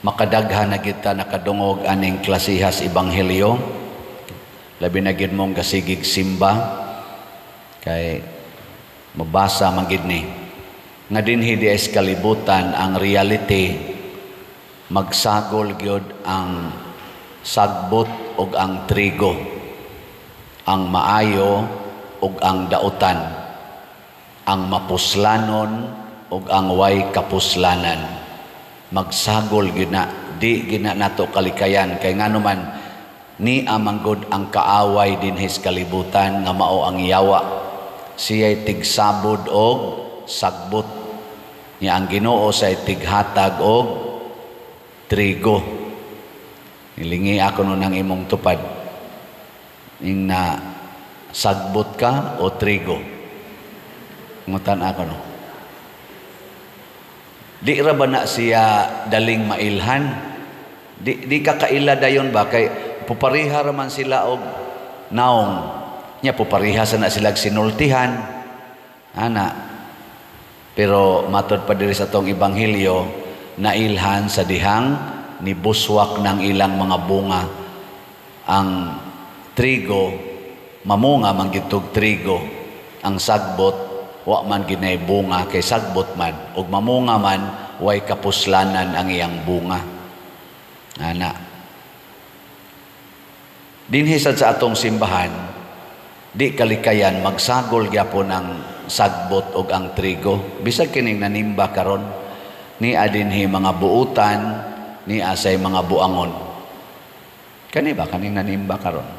Makadaghan na kita nakadungog aning klasihas ebanghelyo, labi na gid mong gasigig simba kay mabasa man gid ni nga dinhi di sa kalibutan, ang reality, magsagol gyud ang sagbot ug ang trigo, ang maayo ug ang dautan, ang mapuslanon ug ang way kapuslanan. Magsagol gyud na, di gyud na nato kalikayan, kay ngano man ni amanggod ang kaaway dinhi sa kalibutan nga mao ang yawa. Siya'y tigsabod og sagbot niya, ang Ginoo say tighatag og trigo. Ilingi ako nun ang imong tupad ing na sagbot ka o trigo. Ngutan ako, no? Di ra ba na siya daling mailhan? Di ka kaila dayon ba, kay pupariha ra man sila og naong nya, pupariha sa na sila sinultihan ana. Pero matod pa diri sa atong ebanghelyo, nailhan sa dihang nibuswak ng ilang mga bunga. Ang trigo mamunga man gitog trigo, ang sagbot wa man ginay bunga kay sagbot man, ug mamunga man, way kapuslanan ang iyang bunga ana. Dinhi sad sa atong simbahan, di kalikayan, magsagol gyapon ang sagbot ug ang trigo. Bisag kining nanimba karon, ni dinhi mga buutan, ni asay mga buangon. Kani ba kaning nanimba karon?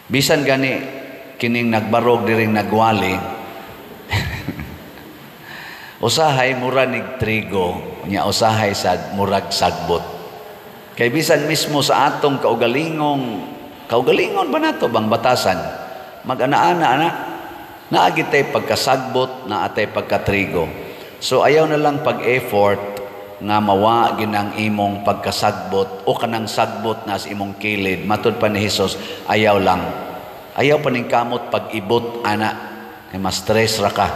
Bisan gani kining nagbarog diring nagwali, usahay mura nig trigo nya, usahay sad murag sagbot. Kay bisan mismo sa atong kaugalingong, kaugalingon ba nato bang batasan, mag-ana-ana ana, naagi tay pagkasagbot, naatay pagkatrigo. So ayaw na lang pag-effort nga mawa ginang imong pagkasagbot o kanang sagbot na sa imong kilid. Matud pa ni Hesus, ayaw lang. Ayaw pa ning kamot pag-ibot ana, kay mas stress ra ka.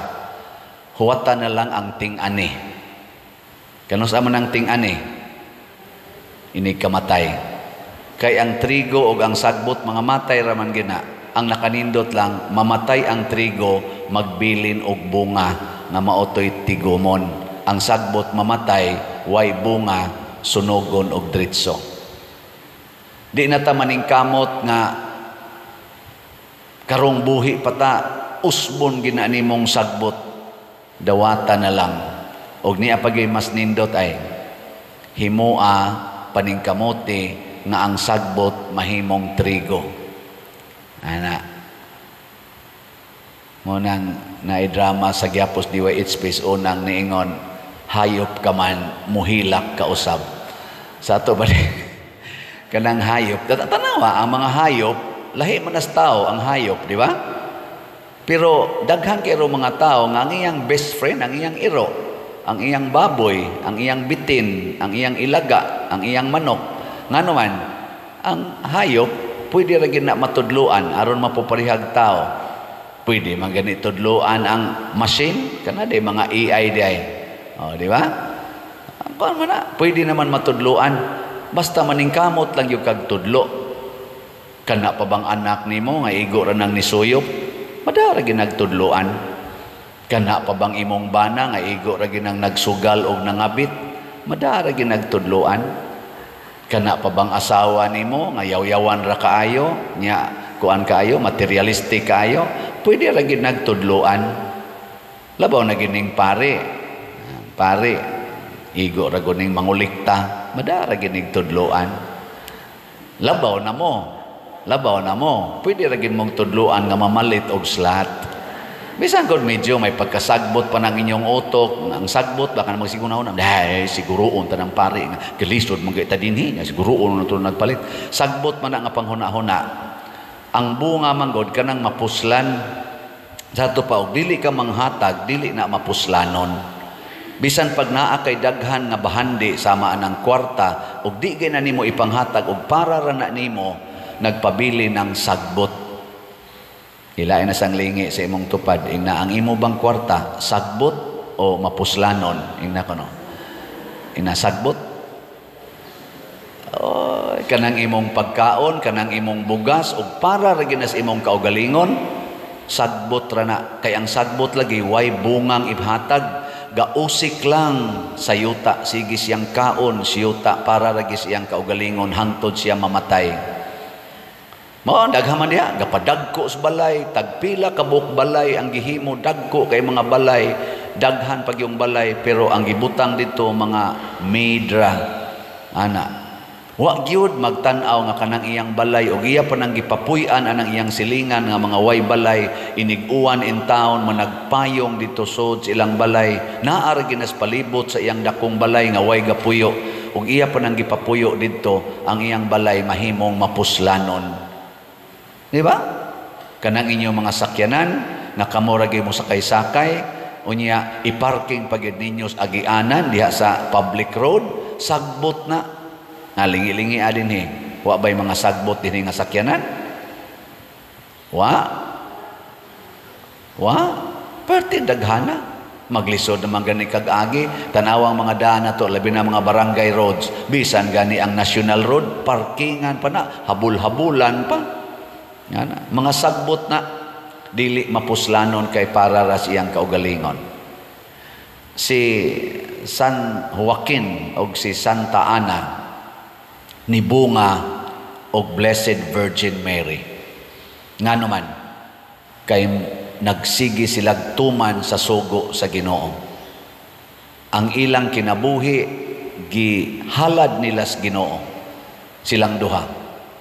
Huwatan na lang ang ting-ani. Kanus man ang ting-ani? Inig kamatay. Kay ang trigo o ang sagbot mga matay raman gina. Ang nakanindot lang, mamatay ang trigo, magbilin og bunga nga maotoy tigumon. Ang sagbot mamatay, way bunga, sunugon og dritso. Di na ta maningkamot nga karong buhi pa ta, usbon gina nimong sagbot. Dawata na lang. Og niya pagay mas nindot ay himua paningkamote nga ang sagbot mahimong trigo. Ana. Mo nang naidrama sa Gyapos DYH Space unang niingon, "Hayop ka man, muhilak ka usab." Sa ato ba kanang hayop? Tanawa ang mga hayop, lahi man as tao ang hayop, di ba? Pero daghan kay mga tao nga ang iyang best friend ang iyang iro, ang iyang baboy, ang iyang bitin, ang iyang ilaga, ang iyang manok. Ngano man, ang hayop pwede ra gid na matudluan aron mapuparihag tao. Pwede man gani tudluan ang machine kana di mga AI di ay. Oh, di ba? Kuan man na, pwede naman matudluan basta maningkamot lang yung kag tudlo. Kana pa bang anak nimo nga igo ra nang nisuyop, madara ginagtudloan. Kana pa bang imong bana nga igo ra ginang nagsugal og nangabit, madara ginagtudloan. Kana pa bang asawa nimo nga yaw-yawan ra kaayo nya, kuan kaayo, materialistic kaayo, pwede ra gid nagtudloan. Labaw na gining pare. Pare, igo ra guning mangulikta, madara gining tudloan. Labaw na mo. Labaw na mo. Pwede ra gid mong tudloan nga mamalit og slat. Bisan kung medyo may pagkasagbot pa ng inyong utok, ang sagbot baka na magsiguro na, dahil siguroon ta ng pare nga gilisod man kay ta dinhi, nga siguroon na to nagpalit. Sagbot man na nga panghuna-huna. Ang bunga manggod kanang mapuslan. Sa ato pa og dili ka manghatag, dili na mapuslanon. Bisan pag naa kay daghan nga bahandi sama anang kwarta, og di gay na nimo ipanghatag og para ra na nimo, nagpabili ng sagbot. Ilain na sang lingi sa imong tupad, ingna ang imo bang kwarta sagbot o mapuslanon? Ingna kono. Inasagbot. Oh, kanang imong pagkaon, kanang imong bugas ug para ra gyud sa imong kaugalingon, sagbot ra na. Kay ang sagbot lagi way bungang ihatag, gausik lang sa yuta, sige siyang kaon sa yuta para ra gyud siyang kaugalingon hangtod siya mamatay. Mao daghan man diha, gapadagko sa balay, tagpila ka buok balay ang gihimo, dagko kay mga balay, daghan pag yung balay, pero ang gibutang dito mga medra ana. Wa gyud magtan-aw nga kanang iyang balay og iya pa nang gipapuy-an anang iyang silingan nga mga way balay, inig-uwan in town, managpayong dito sod sa ilang balay, naa ra ginas palibot sa iyang dakong balay nga way gapuyo, og iya pa nang gipapuyo didto ang iyang balay mahimong mapuslanon. Di ba? Kanang inyong mga sakyanan nga kamo ra gyud mo sakay-sakay, unya iparking pa gyud ninyo sa agianan diha sa public road, sagbot na. Nga lingi-lingi adin he. Wa ba'y mga sagbot dinhi nga sakyanan? Wa? Wa? Perti daghana. Maglisod naman gani kag agi, tanawang mga daan na to, labi na mga barangay roads, bisan gani ang national road, parkingan pa na, habul-habulan pa. Nga na, mga sagbot na, dili mapuslanon kay para ra sa iyang kaugalingon. Si San Joaquin og si Santa Ana nibunga og Blessed Virgin Mary. Ngano man, kay nagsige sila tuman sa sugo sa Ginoo. Ang ilang kinabuhi gihalad nila sa Ginoo. Silang duha.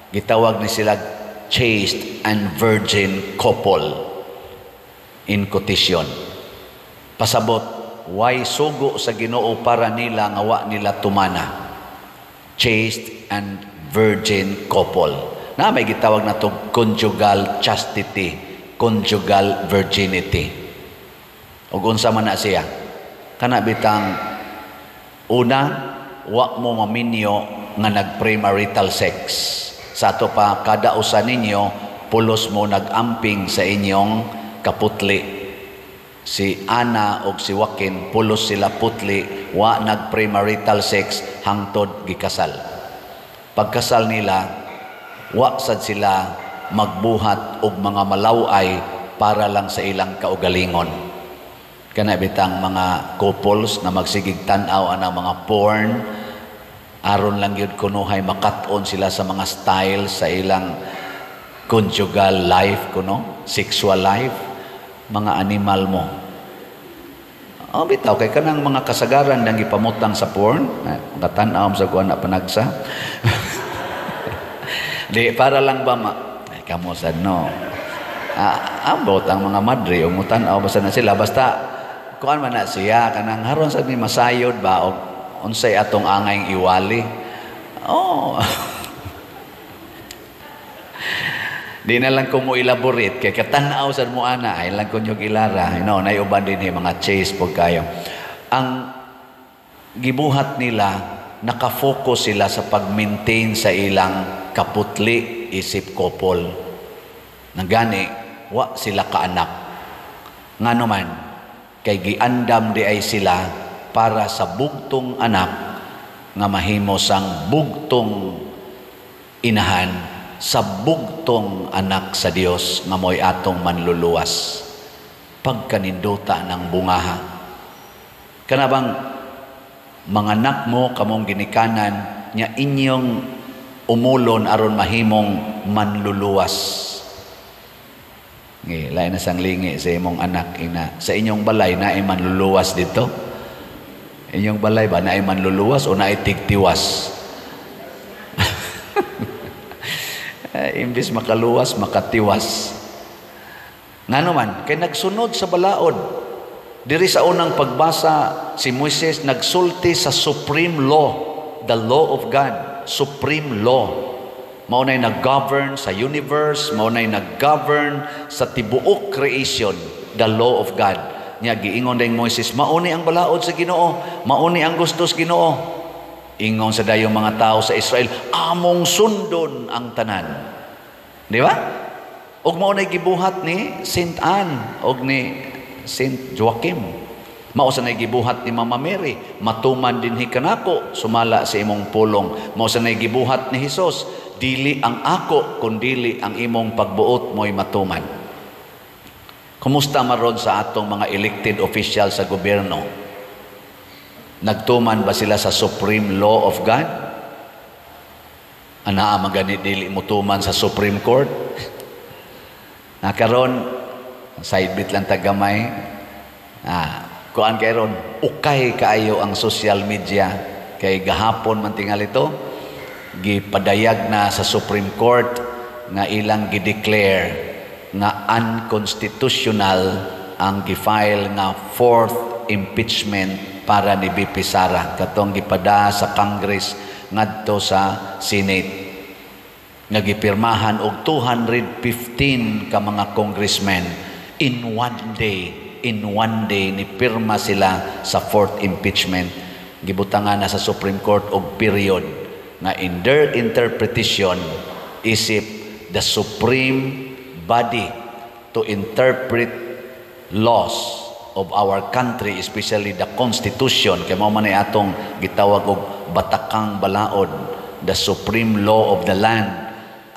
Gitawag ni sila chaste and virgin couple in quotation. Pasabot, way sugo sa Ginoo para nila nga wa nila tumana. Chaste and virgin couple. Na may gitawag na to conjugal chastity, conjugal virginity. Ug unsa man na siya? Kana bitang una, wa mo maminyo nga nag-premarital sex. Sa ato pa, kada usa ninyo pulos mo nag-amping sa inyong kaputli. Si Ana og si Joaquin pulos sila putli, wa nag-premarital sex hangtod gikasal. Pagkasal nila, wa sad sila magbuhat og mga malaway para lang sa ilang kaugalingon. Kana bitang mga couples na magsigig tan-aw ana mga porn aron lang gyud kunuhay makat-on sila sa mga style sa ilang conjugal life kuno, sexual life, mga animal mo. Oh, bitaw kay kanang mga kasagaran nang gipamutang sa porn, makatan-aw sa kuan na panagsa. Di para lang ba ma ay, kamo sad no. Ambot ang mga madre o mutan-aw basta na sila, basta kuan man na siya kanang haron sad ni masayod ba og unsay atong angay iwali. Oh. Di na lang ko mo elaborate kay katanaw sad mo ana ay lang ko nyog ilara. You know, nay uban din mga chase pug kayo. Ang gibuhat nila, naka-focus sila sa pag-maintain sa ilang kaputli isip couple. Nagani wa sila kaanak. Ngano man kay giandam di ay sila para sa bugtong anak nga mahimo sang bugtong inahan sa bugtong anak sa Dios nga mo'y atong manluluwas. Pagkaninduta ng bungaha. Kana bang manganak mo kamong ginikanan nya inyong umulon aron mahimong manluluwas. Ngi, lain na sang lingi sa imong anak ina. Sa inyong balay naay manluluwas dito? Inyong balay ba naay manluluwas o naay tigtiwas? Imbis makaluwas, makatiwas. Ngano man, kay nagsunod sa balaod. Diri sa unang pagbasa, si Moises nagsulti sa supreme law, the law of God, supreme law. Mao nay nag-govern sa universe, mao nay nag-govern sa tibuok creation, the law of God. Nya giingon dayong Moises, mauni ang balaod sa Ginoo, mauni ang gusto sa Ginoo. Ingon sa dayong mga tao sa Israel, among sundon ang tanan. Di ba? Og mao nay gibuhat ni Saint Anne og ni Saint Joaquim. Mao sa nay gibuhat ni Mama Mary, matuman dinhi kanako sumala sa imong pulong. Mao sa nay gibuhat ni Hesus, dili ang ako kundili ang imong pagbuot mo'y matuman. Kumusta maron sa atong mga elected official sa gobyerno? Nagtuman ba sila sa supreme law of God? Anaa magani dili motuman sa Supreme Court? Nakaron side bit lang tagamay. Kuan kay ron, ukay kaayo ang social media kay gahapon man tingali ito gipadayag na sa Supreme Court nga ilang gi-declare nga unconstitutional ang gi-file nga fourth impeachment para ni VP Sara, katong gipada sa Congress ngadto sa Senate nga gipirmahan og 215 ka mga congressmen in one day. In one day ni pirma sila sa fourth impeachment. Gibutangan na sa Supreme Court og period nga in their interpretation, isip the supreme body to interpret laws of our country, especially the Constitution, kay mao man ay atong gitawag og batakang balaod, the supreme law of the land,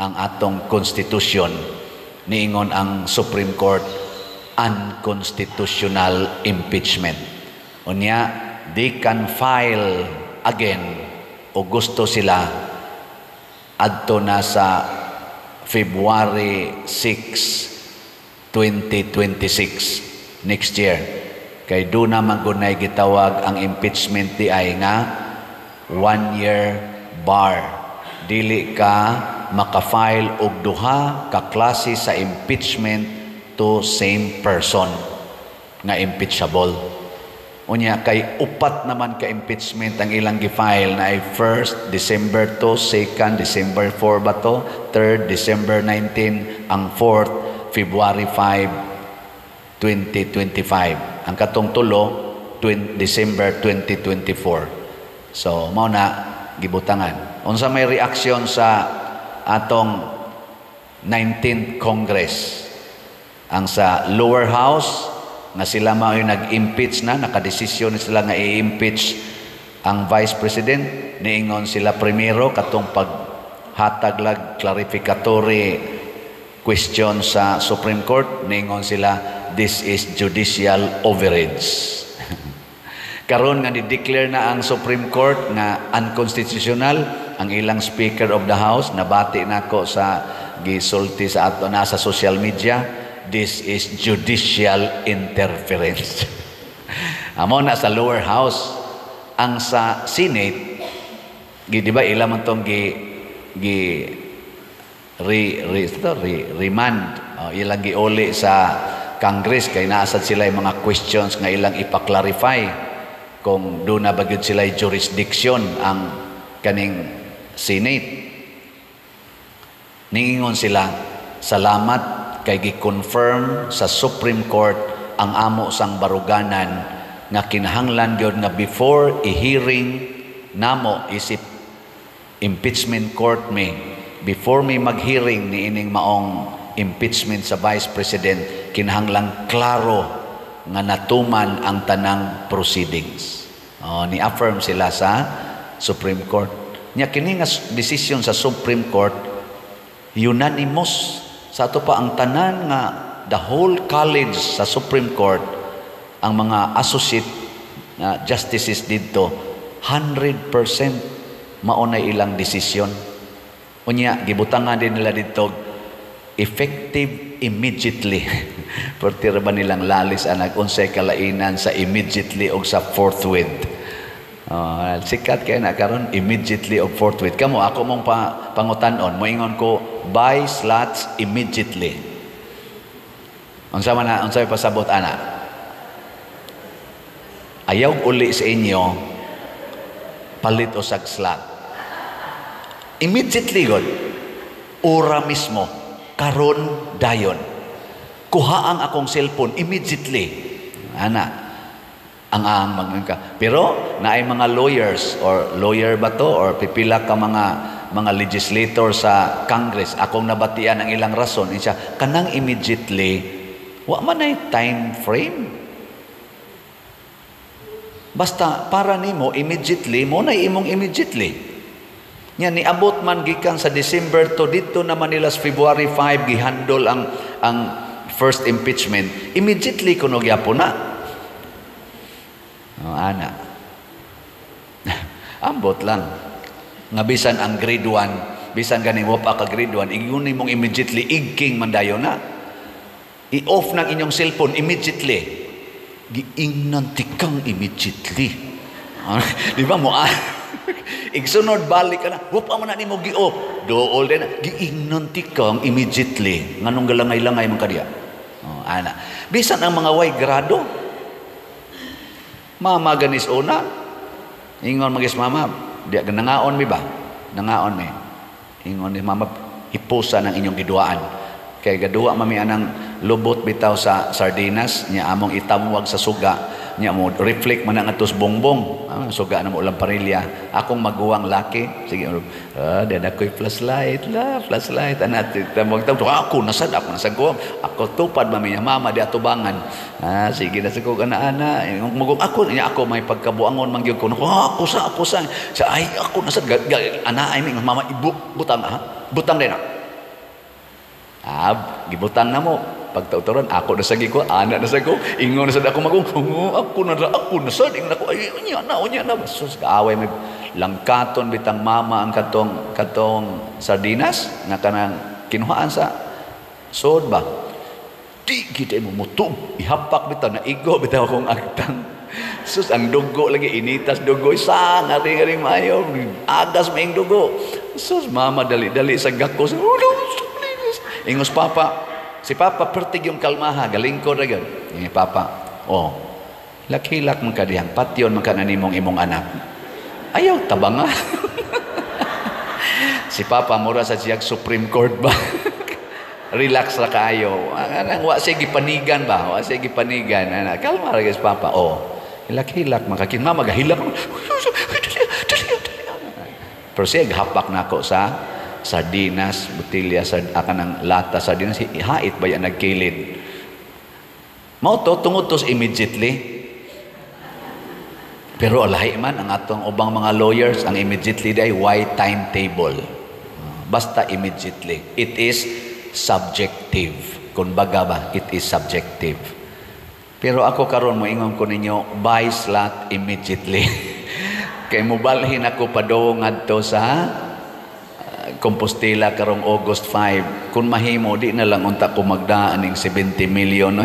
ang atong Constitution. Niingon ang Supreme Court, unconstitutional impeachment. Unya, they can file again o gusto sila adto na sa February 6, 2026, next year. Kay do na man gunay gitawag ang impeachment di ay nga one year bar. Dili ka makafile og duha ka klase sa impeachment to same person nga impeachable. Unya kay upat naman ka impeachment ang ilang gi-file na ay first December 2, second December 4 ba to, third December 19, ang fourth February 5, 2025. Ang katong tulo 20, December 2024. So mao na gibutangan. Unsa may reaksyon sa atong 19th Congress? Ang sa lower house nga sila mao yung nag-impeach na, nakadesisyon sila nga i-impeach ang Vice President, niingon sila primero katong paghatag lag clarificatory question sa Supreme Court, niingon sila, "This is judicial overreach." Karon nga ni-declare na ang Supreme Court nga unconstitutional, ang ilang Speaker of the House, nabati nako sa gisulti sa ato na sa social media, "This is judicial interference." Amo na sa lower house. Ang sa Senate, gi di ba ila man tong gi gi re, re, ito, re, remand, oh, ilang giuli sa Congress kay naasad sila yung mga questions nga ilang ipa-clarify kung doon na ba gyud sila jurisdiction ang kaning Senate. Niingon sila, salamat kay gi-confirm sa Supreme Court ang amo sang baruganan nga kinahanglan gyud nga before i-hearing namo isip impeachment court mi, before mi mag-hearing ni ining maong impeachment sa Vice President, kinahanglang klaro nga natuman ang tanang proceedings. Oh, ni-affirm sila sa Supreme Court. Nya kini nga decision sa Supreme Court, unanimous. Sa ato pa ang tanan nga the whole college sa Supreme Court, ang mga associate na justices didto, 100% mao na ilang desisyon. Unya gibutangan din nila didto, effective immediately. Perti ra ba nilang lalis anag unsay kalainan sa immediately og sa forthwith? Oh, sikat kay na karon, immediately og forthwith. Kamo, ako mong pangutan-on, moingon ko, "Buy slots immediately." Unsa man na, unsay pasabot ana? Ayaw uli sa inyo, palit usag slot. Immediately god. Ora mismo, karon dayon. Kuha ang akong cellphone immediately. Ana, ang mag ka. Pero naay mga lawyers or lawyer ba to or pipila ka mga legislator sa Congress, akong nabatian ang ilang rason siya kanang immediately, wa man ay time frame. Basta para nimo immediately, mo na imong immediately. Nya niabot man gikan sa December to dito na Manila sa February 5 gihandol ang first impeachment. Immediately kuno gyapon na. Oh, ana. Ambot lang. Nga bisan ang grade 1, bisan gani mo pa ka grade 1, ingon mong immediately, igking man dayon na. I-off ng inyong cellphone immediately. Giingnan tikang immediately. Di ba mo ah? Igsunod balik ka na, wa pa man na nimo gi-off. Dool din na, giingnan tikang immediately. Nganong galangay-langay man kadiya. Oh, ana. Bisan ang mga way grado. Mama ganis una. Ingon magis mama, di nangaon mi ba? Nangaon mi. Ingon ni mama, hipusa ng inyong giduaan. Kay gaduwa mami anang lubot bitaw sa sardinas nya among itamwag sa suga nya mo reflect man ang atos bongbong, ah, suga na mo ulang parilya. Akong maguwang laki, sige, ah, di na ko'y flashlight la, flashlight ana tamwag tam, ako nasad, ako nasad ko, ako tupad mami niya, mama di atubangan, ah, sige na sa ko ana ana magug ako niya, ako may pagkabuangon man gyud ko, ako sa ay ako nasad ana ay mama ibu butang, ha, butang din. Ah, gibutang na mo. Pagtautoran, ako na sagi ko, ana na sa ko, ingon na sad ako magong, ako na sad, ingon ako, ay, unya na, unya na. Sus, kaaway may langkaton bitang mama ang katong sardinas, nga kanang kinuhaan sa sod ba. Di kita mo mutub, ihapak bitaw, naigo bitaw akong agtang. Sus, ang dugo lagi, initas dugo, isang, aring-aring maayo, agas maing dugo. Sus, mama, dali-dali sa gakos, oh, no, ingos papa, si papa pertig yung kalmaha, galing ko ra gyud. Ingon papa, oh, lakhilak man ka dihang, patyon man ka na nimong imong anak. Ayaw tabanga. Si papa mura sa siyag Supreme Court ba. Relax ra kaayo. Anang wa siya gipanigan ba? Wa siya gipanigan. Ana, kalma ra guys papa. Oh, hilak-hilak man ka. Mama gahilak. Pero siya hapak nako sa sardinas, botelya sa akan ng lata sardinas, hait ba yan nagkilid. Mao to tungod to immediately. Pero alahi man ang atong ubang mga lawyers, ang immediately day why timetable. Basta immediately. It is subjective. Kung baga ba, it is subjective. Pero ako karon moingon ko ninyo, buy slot immediately. Kay mobalhin ako padung ngadto sa Compostela karong August 5. Kung mahimo, di na lang unta ko magdaan ning 70 million. No?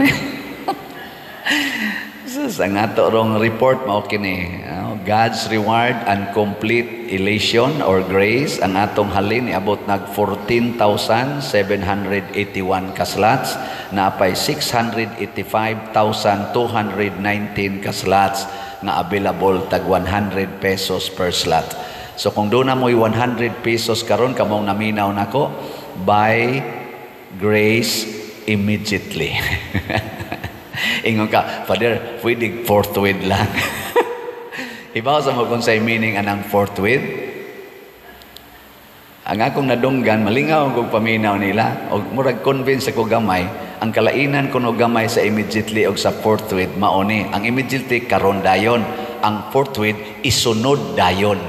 Sus, ang ato rong report mao kini. God's reward and complete elation or grace, ang atong halin niabot nag 14,781 ka slots, naapay 685,219 ka slots nga available, tag 100 pesos per slot. So kung doon na mo'y 100 pesos karon kamong naminaw nako, buy grace immediately. Ingon ka, "Father, pwede forthwith lang." Ibaw sa mo kung say meaning anang forthwith? Ang akong nadunggan, malingaw kong paminaw nila, og murag convince ako gamay, ang kalainan kuno gamay sa immediately og sa forthwith mao ni. Ang immediately karon dayon, ang forthwith isunod dayon.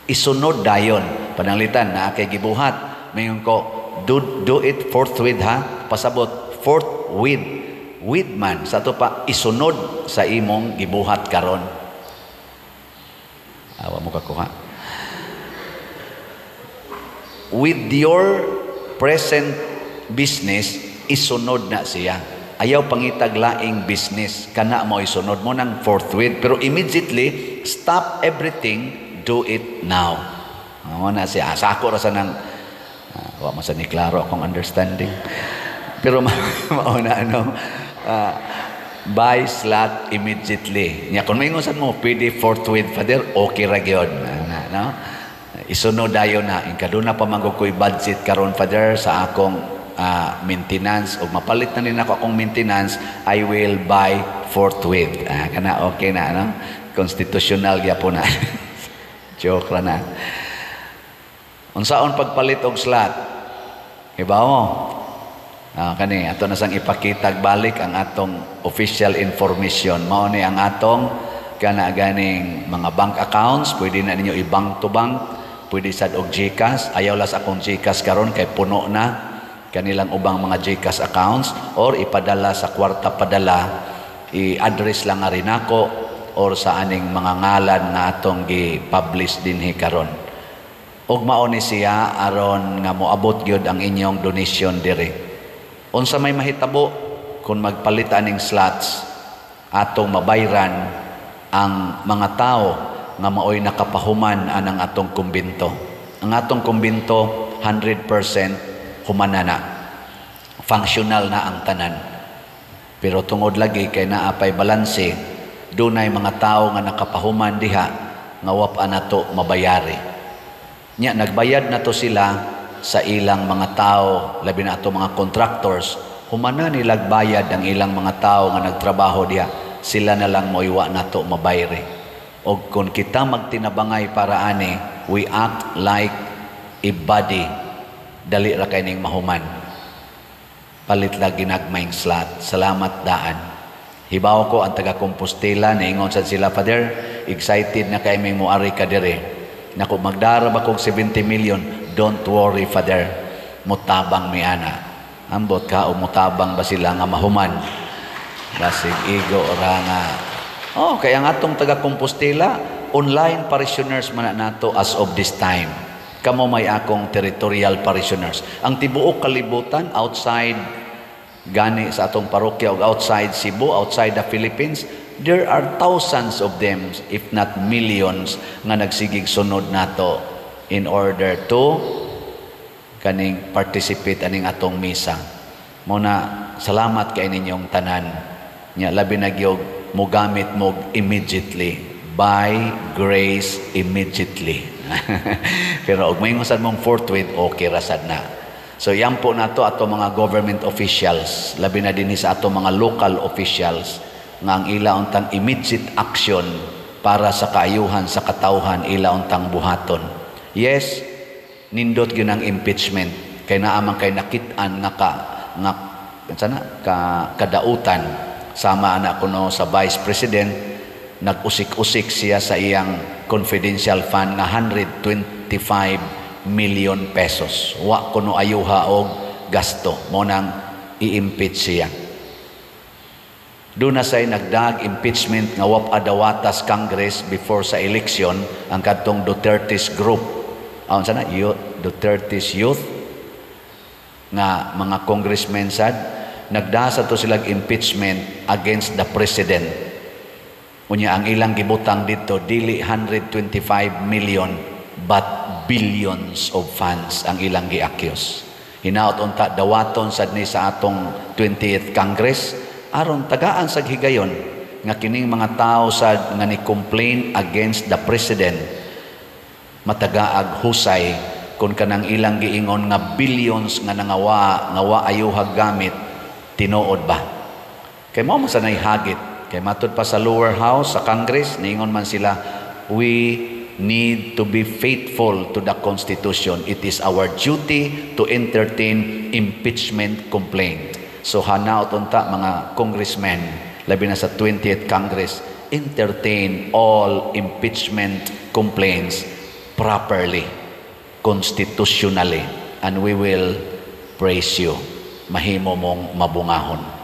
Isunod dayon. Pananglitan na kay gibuhat, mayon ko do it forthwith ha. Pasabot forthwith, with man sa ato pa isunod sa imong gibuhat karon. Awa mo kakuha. With your present business, isunod na siya. Ayaw pangitag laing business, kana mo isunod mo ng forthwith. Pero immediately, stop everything, do it now. Mo na siya. Sako ra sa nang wa man sa ni klaro akong understanding. Pero mao na ano, buy slot immediately. Nya kung maingon sad mo pwede forthwith, Father, okay ra gyud. No? Isunod dayon na inkaduna pa man ko'y budget karon, Father, sa akong maintenance o mapalit na din ako akong maintenance, I will buy forthwith. Ah, kana okay na, no? Constitutional gyapon na. Joke ra na. Unsaon pagpalit og slot? Iba mo? Ah, kani ato na sang ipakitag balik ang atong official information. Mao ni ang atong Kana ganing mga bank accounts, pwede na ninyo i-bank to bank, pwede sad og GCash. Ayaw las akong GCash karon kay puno na kanilang ubang mga GCash accounts, or ipadala sa Kwarta Padala, i-address lang nga rin ako or sa aning mga ngalan nga atong gi-publish dinhi karon. Ug mao ni siya aron nga moabot gyud ang inyong donation diri. Unsa may mahitabo kung magpalit aning slots, atong mabayran ang mga tao nga maoy nakapahuman anang atong kumbinto. Ang atong kumbinto 100% humana na. Functional na ang tanan. Pero tungod lagi kay naa pay balanse, dunay mga tao nga nakapahuman diha nga wa pa nato mabayari. Nya nagbayad na to sila sa ilang mga tao, labi na ato mga contractors, humana nilag bayad ang ilang mga tao nga nagtrabaho diha, sila na lang mo'y wa nato mabayri. Og kung kita magtinabangay para ani, we act like a body, dali ra kay ning mahuman. Palit lang ginagmayng slot. Salamat daan. Hibaw ko ang taga Compostela, niingon sad sila, "Father, excited na kay may muari ka dire. Nako, magdara ba kog 70 million?" "Don't worry, Father. Mutabang mi ana." Ambot ka o mutabang ba sila nga mahuman. Basig igo ra nga. Oh, kaya ang atong taga Compostela, online parishioners man na nato as of this time. Kamo may akong territorial parishioners. Ang tibuok kalibutan outside gani sa atong parokya ug outside Cebu, outside the Philippines, there are thousands of them, if not millions, nga nagsigig sunod nato in order to kaning participate aning atong misa. Mo na salamat kay ninyong tanan. Nya labi na gyud mogamit mo immediately, by grace immediately. Pero og moingon sad mong forthwith, okay ra sad na. So yan po nato ato mga government officials, labi na dinhi sa ato mga local officials nga ang ila untang immediate action para sa kaayuhan sa katawhan ila untang buhaton. Yes, nindot gyud ang impeachment kay naa man kay nakit-an nga ka nga sana ka kadautan, sama ana kuno sa vice president, nag-usik-usik siya sa iyang confidential fund nga 125 million pesos. Wa kuno ayuha og gasto. Mo nang i-impeach siya. Doon na say nagdag impeachment nga wa pa dawatas Congress before sa election, ang kadtong Duterte's group. Aon sana youth, Duterte's youth nga mga congressmen sad, nagdasa to silag impeachment against the president. Unya ang ilang gibutang dito dili 125 million but billions of funds ang ilang gi-accuse. Hinaot unta dawaton sad ni sa atong 20th Congress aron tagaan sa higayon nga kining mga tao sad nga ni complain against the president matagaag husay kung kanang ilang giingon nga billions nga nangawa nga wa ayuhag gamit, tinuod ba. Kay mao man sanay hagit kay matud pa sa lower house sa Congress, niingon man sila, "We need to be faithful to the Constitution. It is our duty to entertain impeachment complaint." So hanaot unta mga congressmen, labi na sa 20th Congress, entertain all impeachment complaints properly, constitutionally, and we will praise you. Mahimo mong mabungahon.